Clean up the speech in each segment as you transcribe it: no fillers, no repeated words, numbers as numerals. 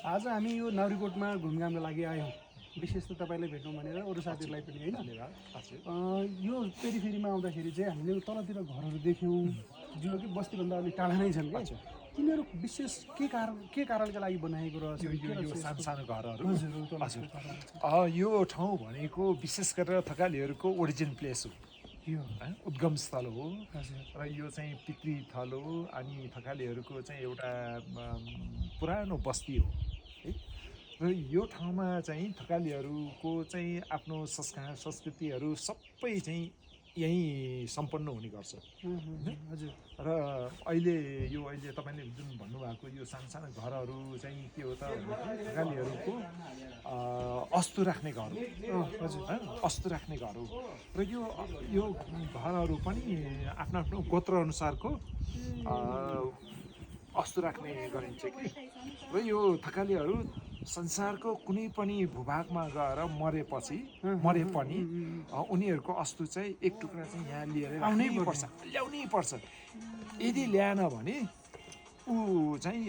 आज हामी यो नाउरीकोटमा घुमघामको लागि आयौँ। विशेष त तपाईँलाई भेटौँ भनेर अरू साथीहरूलाई पनि होइन। यो पेरिफेरीमा आउँदाखेरि चाहिँ हामीले तलतिर घरहरू देख्यौँ जो कि बस्तीभन्दा अलिक टाढा नै छन् क्या। तिनीहरू विशेष के कारणका लागि बनाएको रहेछ? यो सानो सानो घरहरू। हजुर, यो ठाउँ भनेको विशेष गरेर थकालीहरूको ओरिजिन प्लेस हो, यो उद्गम स्थल हो। हजुर, र यो चाहिँ पितृ थल हो अनि थकालीहरूको चाहिँ एउटा पुरानो बस्ती हो है। र यो ठाउँमा चाहिँ थकालीहरूको चाहिँ आफ्नो संस्कार संस्कृतिहरू सबै चाहिँ यहीँ सम्पन्न हुने गर्छ। हजुर। र अहिले तपाईँले जुन भन्नुभएको यो सानो सानो घरहरू चाहिँ के हो त भन्दाखेरि थकालीहरूको अस्तु राख्ने घर हो। हजुर, अस्तु राख्ने घर हो। र यो घरहरू पनि आफ्नो आफ्नो गोत्र अनुसारको अस्तु राख्ने गरिन्छ कि। र यो थकालीहरू संसारको कुनै पनि भूभागमा गएर मरे पनि उनीहरूको अस्तु चाहिँ एक टुक्रा चाहिँ यहाँ लिएर ल्याउनै पर्छ। यदि ल्याएन भने ऊ चाहिँ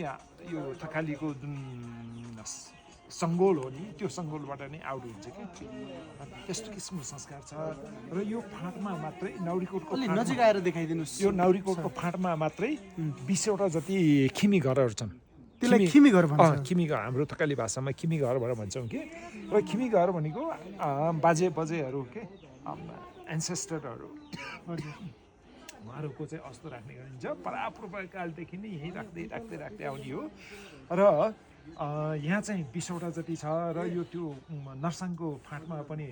यो थकालीको जुन सङ्गोल हो नि त्यो सङ्गोलबाट नै आउट हुन्छ कि। त्यस्तो किसिमको संस्कार छ। र यो फाँटमा मात्रै नाउरीकोटको नजिक आएर देखाइदिनुहोस्। यो नाउरीकोटको फाँटमा मात्रै 20 वटा जति खिमी घरहरू छन्। त्यसलाई खिमी घर भन्छ। खिमी घर हाम्रो थकाली भाषामा खिमी घर भनेर भन्छौँ कि। र खिमी घर भनेको बाजेहरू के एन्सेस्टरहरू उहाँहरूको चाहिँ अस्तु राख्ने गरिन्छ। परापूर्वकालदेखि नै यहीँ राख्दै आउने हो। र यहाँ चाहिँ 20 वटा जति छ। र यो त्यो नर्साङको फाँटमा पनि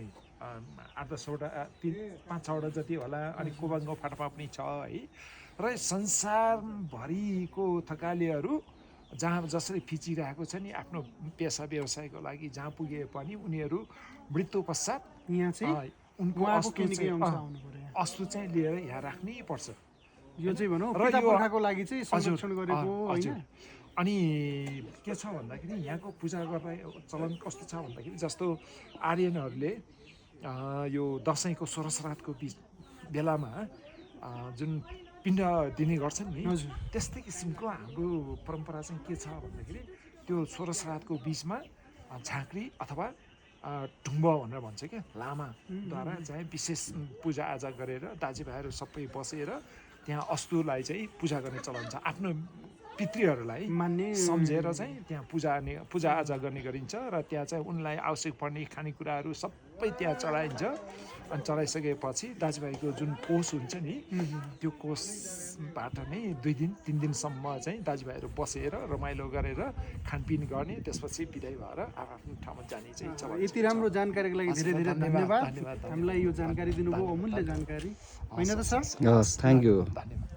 8-10 वटा 5-6 वटा जति होला। अनि कोबाङको फाँटमा पनि छ है। र संसारभरिको थकालीहरू जहाँ जसरी फिचिरहेको छ नि आफ्नो पेसा व्यवसायको लागि जहाँ पुगे पनि उनीहरू मृत्यु पश्चात यहाँ चाहिँ उनको अस्तु चाहिँ लिएर यहाँ राख्नै पर्छ। यो चाहिँ भनौँ पिता पुर्खाको लागि चाहिँ संरक्षण गरेको होइन। अनि के छ भन्दाखेरि यहाँको पूजा गर्ने चलन कस्तो छ भन्दाखेरि जस्तो आर्यनहरूले यो दसैँको 16 श्राद्धको बेलामा जुन पिण्ड दिने गर्छन् नि त्यस्तै किसिमको हाम्रो परम्परा चाहिँ के छ भन्दाखेरि त्यो 16 श्राद्धको बिचमा झाँक्री अथवा ढुङ्ब भनेर भन्छ क्या लामाद्वारा चाहिँ विशेष पूजाआजा गरेर दाजुभाइहरू सबै बसेर त्यहाँ अस्तुलाई चाहिँ पूजा गर्ने चलन छ। आफ्नो पितृहरूलाई मान्ने सम्झेर चाहिँ त्यहाँ पूजाआजा गर्ने गरिन्छ। र त्यहाँ चाहिँ उनलाई आवश्यक पर्ने खानेकुराहरू सबै त्यहाँ चढाइन्छ। अनि चढाइसकेपछि दाजुभाइको जुन कोष हुन्छ नि त्यो कोषबाट नै 2 दिन 3 दिनसम्म चाहिँ दाजुभाइहरू बसेर रमाइलो गरेर खानपिन गर्ने। त्यसपछि बिदाई भएर आफ्नो ठाउँमा जाने चाहिँ चलन। यति राम्रो जानकारीको लागि धेरै धेरै धन्यवाद। हामीलाई यो जानकारी दिनुभयो, अमूल्य जानकारी होइन त सर? Thank you. धन्यवाद।